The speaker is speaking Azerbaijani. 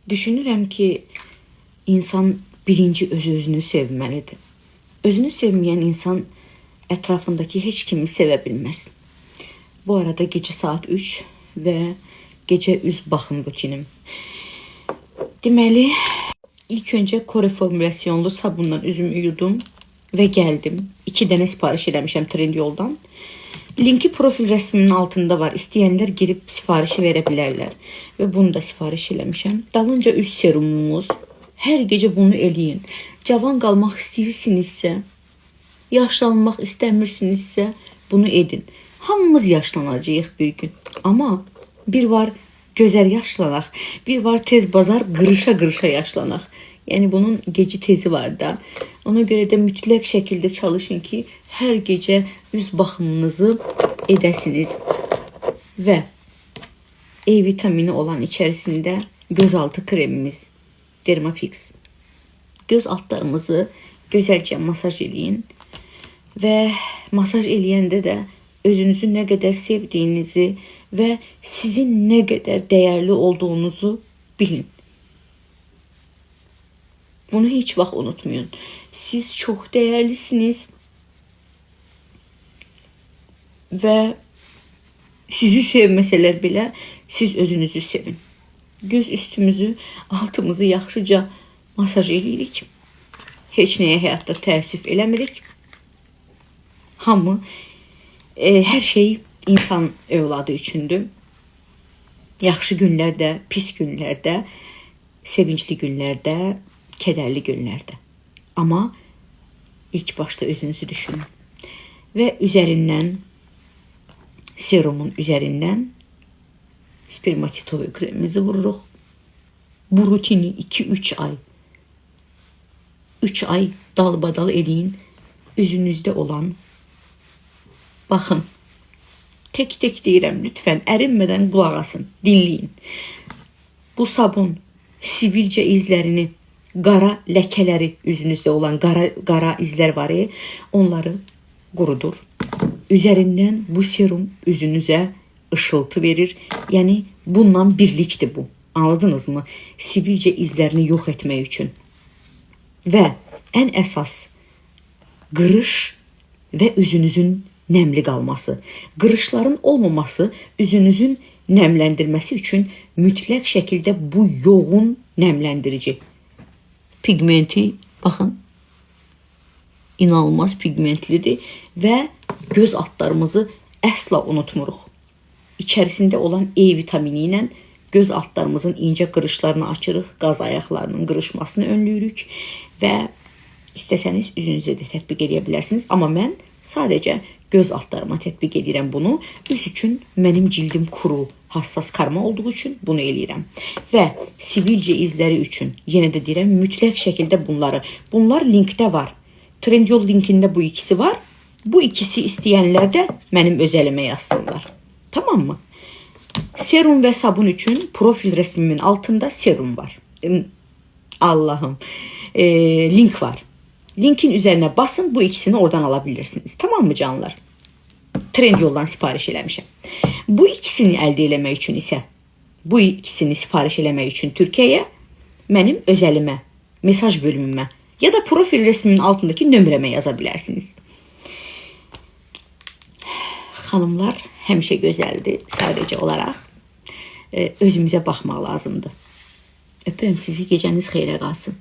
Düşünürəm ki, insan birinci öz-özünü sevməlidir. Özünü sevməyən insan ətrafındakı heç kimi sevə bilməz. Bu arada gecə saat 3 və gecə üz baxım rutinim. Deməli, ilk öncə Kore formülasyonlu sabunla üzümü yudum və gəldim. 2 dənə sifariş eləmişəm Trendyoldan. Linki profil rəsminin altında var. İstəyənlər girib sifarişi verə bilərlər. Və bunu da sifariş eləmişəm. Dalınca üz serumumuz. Hər gecə bunu eləyin. Cavan qalmaq istəyirsinizsə, yaşlanmaq istəmirsinizsə bunu edin. Hamımız yaşlanacağıq bir gün. Amma bir var gözəl yaşlanaq, bir var tez bazar qırışa-qırışa yaşlanaq. Yəni bunun geci tezi var da. Ona görə də mütləq şəkildə çalışın ki, hər gecə üz baxımınızı edəsiniz. Və E vitamini olan içərisində gözaltı kremimiz Dermafix. Göz altlarımızı gözəlcə masaj eləyin və masaj eləyəndə də özünüzü nə qədər sevdiyinizi və sizin nə qədər dəyərli olduğunuzu bilin. Bunu heç vaxt unutmayın. Siz çox dəyərlisiniz və sizi sevməsələr belə siz özünüzü sevin. Göz üstümüzü, altımızı yaxşıca masaj eləyirik. Heç nəyə həyatda təəssüf eləmirik. Hamı, hər şey insan övladı üçündür. Yaxşı günlərdə, pis günlərdə, sevincli günlərdə, kədərli günlərdə. Amma ilk başda özünüzü düşünün. Və üzərindən, serumun üzərindən spermatitoid kremimizi vururuq. Bu rutini 2-3 ay 3 ay dalbadal eləyin. Üzünüzdə olan, baxın, tek tek deyirəm, lütfən ərinmədən qulaq asın, dinləyin. Bu sabun sivilcə izlərini, qara ləkələri, üzünüzdə olan qara, qara izlər var, onları qurudur. Üzərindən bu serum üzünüzə ışıltı verir. Yəni bununla birlikdir bu. Anladınız mı? Sivilcə izlərini yox etmək üçün. Və ən əsas qırış və üzünüzün nəmli qalması. Qırışların olmaması, üzünüzün nəmləndirməsi üçün mütləq şəkildə bu yoğun nəmləndirici pigmenti, baxın, inanılmaz pigmentlidir və göz altlarımızı əsla unutmuruq. İçərisində olan E vitamini ilə göz altlarımızın incə qırışlarını açırıq, qaz ayaqlarının qırışmasını önlüyürük və istəsəniz üzünüzə də tətbiq edə bilərsiniz. Amma mən sadəcə göz altlarıma tətbiq edirəm bunu. Üz üçün mənim cildim kuru, hassas karma olduğu üçün bunu eləyirəm. Və sivilcə izləri üçün yenə də deyirəm, mütləq şəkildə bunları. Bunlar linkdə var. Trendyol linkində bu ikisi var. Bu ikisi istəyənlər də mənim özəlimə yazsınlar. Tamam mı? Serum və sabun üçün profil resmimin altında serum var. Allah'ım. Link var. Linkin üzerine basın, bu ikisini oradan alabilirsiniz. Tamam mı canlar? Trendyoldan sifariş eləmişəm. Bu ikisini əldə eləmək üçün isə, bu ikisini sifariş eləmək üçün Türkiyəyə mənim özəlimə, mesaj bölümümə ya da profil resminin altındakı nömrəmə yaza bilərsiniz. Xanımlar həmişə gözəldir. Sadəcə olaraq özümüzə baxmaq lazımdır. Öpürəm sizi. Gecəniz xeyrə qalsın.